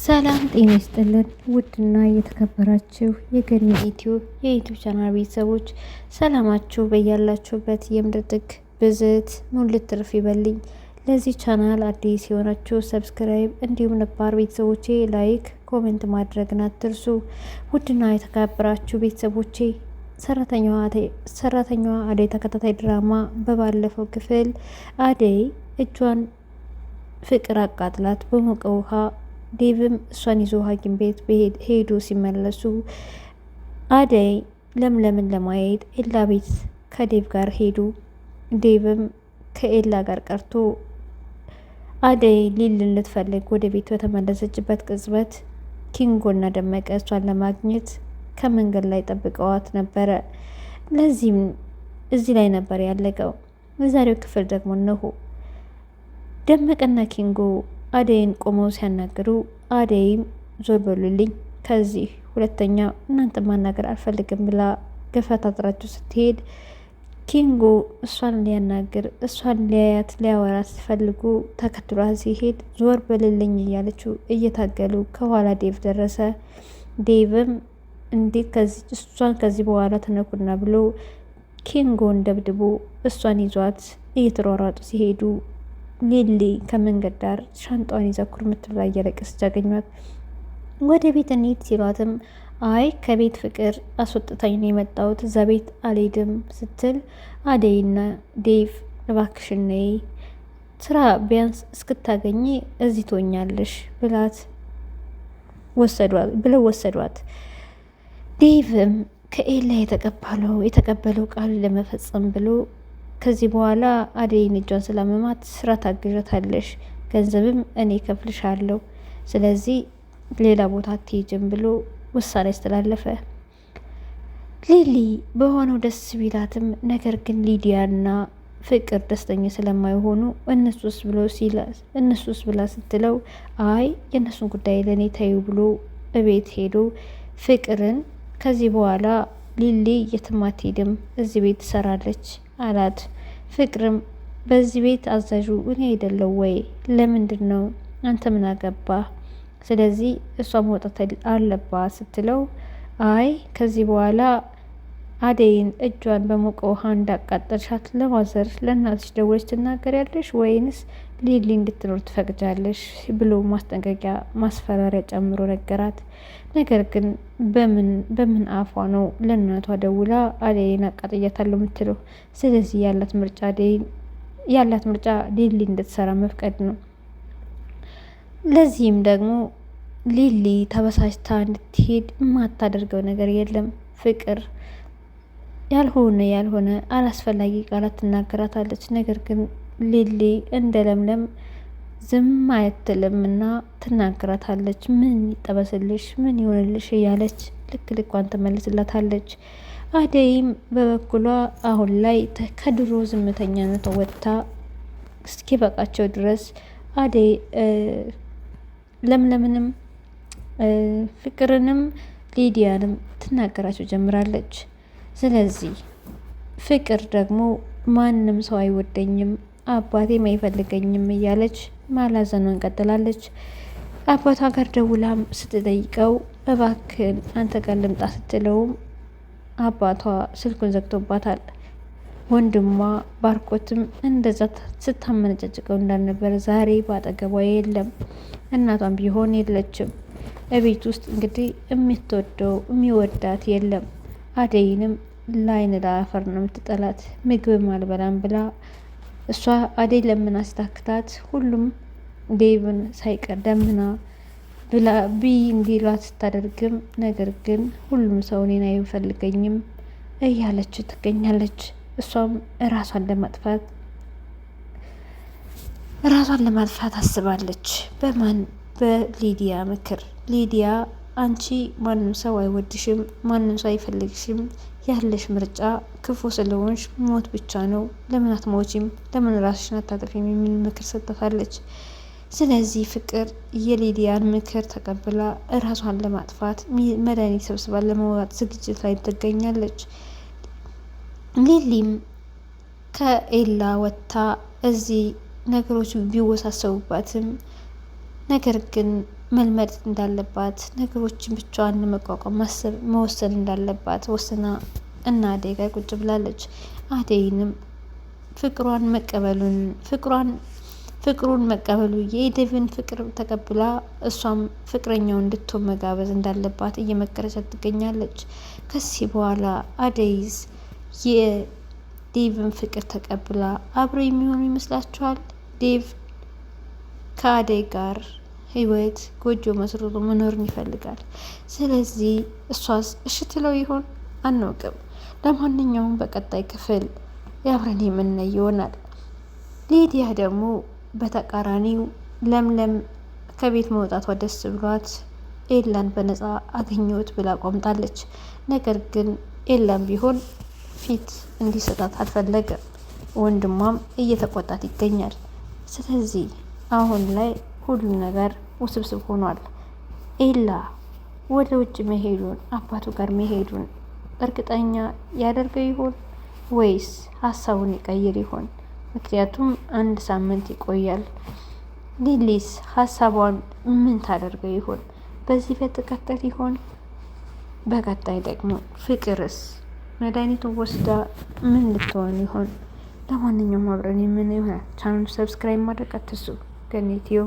ሰላም ጤና ይስጥልን። ውድና እየተከበራችሁ የገኒ ኢትዮ የዩቲዩብ ቻናል ቤተሰቦች ሰላማችሁ በያላችሁበት የምድር ጥግ ብዝት ሙልት ትርፍ ይበልኝ። ለዚህ ቻናል አዲስ የሆናችሁ subscribe፣ እንዲሁም ነባር ቤተሰቦቼ like፣ comment ማድረግን አትርሱ። ውድና የተከበራችሁ ቤተሰቦቼ ሰራተኛዋ አደይ ተከታታይ ድራማ በባለፈው ክፍል አደይ እጇን ፍቅር አቃጥላት በሞቀ ውሃ ዴቭም እሷን ይዞ ሐኪም ቤት ሄዶ ሲመለሱ አደይ ለምለምን ለማየት ኤላ ቤት ከዴቭ ጋር ሄዱ። ዴቭም ከኤላ ጋር ቀርቶ አደይ ሊልን ልትፈልግ ወደ ቤት በተመለሰችበት ቅጽበት ኪንጎና ደመቀ እሷን ለማግኘት ከመንገድ ላይ ጠብቀዋት ነበረ። ለዚህም እዚህ ላይ ነበር ያለቀው። የዛሬው ክፍል ደግሞ እነሆ ደመቀና ኪንጎ አደይን ቆመው ሲያናግሩ አደይም ዞር በሉልኝ ከዚህ ሁለተኛ እናንተ ማናገር አልፈልግም ብላ ገፈታትራቸው ስትሄድ ኪንጎ እሷን ሊያናግር እሷን ሊያያት ሊያወራት ሲፈልጉ ተከትሏት ሲሄድ ዞር በልልኝ እያለችው እየታገሉ ከኋላ ዴቭ ደረሰ። ዴቭም እንዴት እሷን ከዚህ በኋላ ተነኩና ብሎ ኪንጎን ደብድቦ እሷን ይዟት እየተሯሯጡ ሲሄዱ ሊሊ ከመንገድ ዳር ሻንጣዋን ይዛ ኩርምት ብላ እያለቀሰች አገኟት። ወደ ቤት እንሂድ ሲሏትም አይ ከቤት ፍቅር አስወጥታኝ ነው የመጣሁት እዛ ቤት አልሄድም ስትል አደይና ዴቭ እባክሽን ነይ ስራ ቢያንስ እስክታገኝ እዚህ ትሆኛለሽ ብላት ወሰዷት ብለው ወሰዷት። ዴቭም ከኤላ የተቀበለው ቃል ለመፈጸም ብሎ ከዚህ በኋላ አደይን እጇን ስላመማት ስራ ታግዣታለሽ፣ ገንዘብም እኔ ከፍልሻለሁ፣ ስለዚህ ሌላ ቦታ አትሄጂም ብሎ ውሳኔ አስተላለፈ። ሊሊ በሆነው ደስ ቢላትም ነገር ግን ሊዲያና ፍቅር ደስተኛ ስለማይሆኑ እነሱስ ብሎ እነሱስ ብላ ስትለው አይ የእነሱን ጉዳይ ለእኔ ተዩ ብሎ እቤት ሄዶ ፍቅርን ከዚህ በኋላ ሊሊ የትም አትሄድም፣ እዚህ ቤት ትሰራለች አላት። ፍቅርም በዚህ ቤት አዛዡ እኔ አይደለው ወይ? ለምንድን ነው አንተ ምን አገባ? ስለዚህ እሷ መውጣት አለባት ስትለው አይ ከዚህ በኋላ አደይን እጇን በሞቀ ውሃ እንዳቃጠልሻት ለ mother ለእናትሽ ደውለሽ ትናገሪያለሽ ወይንስ ሊሊ እንድትኖር ትፈቅጃለሽ ብሎ ማስጠንቀቂያ ማስፈራሪያ ጨምሮ ነገራት። ነገር ግን በምን አፏ ነው ለእናቷ ደውላ አደይን አቃጥያታለሁ የምትለው? ስለዚህ ያላት ምርጫ ሊሊ እንድትሰራ መፍቀድ ነው። ለዚህም ደግሞ ሊሊ ተበሳጭታ እንድትሄድ የማታደርገው ነገር የለም። ፍቅር ያልሆነ ያልሆነ አላስፈላጊ ቃላት ትናገራታለች። ነገር ግን ሊሊ እንደ ለምለም ዝም አትልም እና ትናገራታለች። ምን ይጠበስልሽ፣ ምን ይሆንልሽ እያለች ልክ ልኳን ትመልስላታለች። አደይም በበኩሏ አሁን ላይ ከድሮ ዝምተኛነት ወጥታ እስኪበቃቸው ድረስ አደይ ለምለምንም ፍቅርንም ሊዲያንም ትናገራቸው ጀምራለች። ስለዚህ ፍቅር ደግሞ ማንም ሰው አይወደኝም አባቴም አይፈልገኝም እያለች ማላዘኗን ቀጥላለች። አባቷ ጋር ደውላም ስትጠይቀው እባክን አንተ ጋር ልምጣ ስትለውም አባቷ ስልኩን ዘግቶባታል። ወንድሟ ባርኮትም እንደዛ ስታመነጫጭቀው እንዳልነበረ ዛሬ በአጠገቧ የለም። እናቷም ቢሆን የለችም። እቤት ውስጥ እንግዲህ የምትወደው የሚወዳት የለም። አደይንም ላይን ለአፈር ነው የምትጠላት። ምግብም አልበላም ብላ እሷ አደይ ለምን አስታክታት ሁሉም ዴቭን ሳይቀር ደምና ብላ ብይ እንዲሏት ስታደርግም ነገር ግን ሁሉም ሰው እኔን አይፈልገኝም እያለች ትገኛለች። እሷም ራሷን ለማጥፋት አስባለች። በማን በሊዲያ ምክር። ሊዲያ አንቺ ማንም ሰው አይወድሽም፣ ማንም ሰው አይፈልግሽም ያለሽ ምርጫ ክፉ ስለሆንሽ ሞት ብቻ ነው። ለምን አትሞቺም? ለምን ራስሽን አታጠፊም? የሚል ምክር ሰጥታታለች። ስለዚህ ፍቅር የሊዲያን ምክር ተቀብላ እራሷን ለማጥፋት መድኃኒት ሰብስባ ለመውጣት ዝግጅት ላይ ትገኛለች። ሊሊም ከኤላ ወጥታ እዚህ ነገሮች ቢወሳሰቡባትም ነገር ግን መልመድ እንዳለባት፣ ነገሮችን ብቻዋን ለመቋቋም ማሰብ መወሰን እንዳለባት ወስና እና አደይ ጋር ቁጭ ብላለች። አደይንም ፍቅሯን መቀበሉን ፍቅሯን ፍቅሩን መቀበሉ የዴቭን ፍቅር ተቀብላ እሷም ፍቅረኛው እንድትሆን መጋበዝ እንዳለባት እየመከረቻት ትገኛለች። ከዚህ በኋላ አደይስ የዴቭን ፍቅር ተቀብላ አብረው የሚሆኑ ይመስላችኋል? ዴቭ ከአደይ ጋር ህይወት ጎጆ መስርቶ መኖርን ይፈልጋል። ስለዚህ እሷስ እሺ ትለው ይሆን? አናውቅም። ለማንኛውም በቀጣይ ክፍል አብረን የምናይ ይሆናል። ሊዲያ ደግሞ በተቃራኒው ለምለም ከቤት መውጣቷ ደስ ብሏት ኤላን በነፃ አገኘሁት ብላ ቆምጣለች። ነገር ግን ኤላን ቢሆን ፊት እንዲሰጣት አልፈለገም። ወንድሟም እየተቆጣት ይገኛል። ስለዚህ አሁን ላይ ሁሉም ነገር ውስብስብ ሆኗል። ኤላ ወደ ውጭ መሄዱን አባቱ ጋር መሄዱን እርግጠኛ ያደርገው ይሆን ወይስ ሀሳቡን ይቀይር ይሆን? ምክንያቱም አንድ ሳምንት ይቆያል። ሊሊስ ሀሳቧን ምን ታደርገው ይሆን? በዚህ በተከተል ይሆን? በቀጣይ ደግሞ ፍቅርስ መድኃኒቱን ወስዳ ምን ልትሆን ይሆን? ለማንኛውም አብረን የምን ይሆናል። ቻናሉን subscribe ማድረግ አትርሱ። ገኔትዮ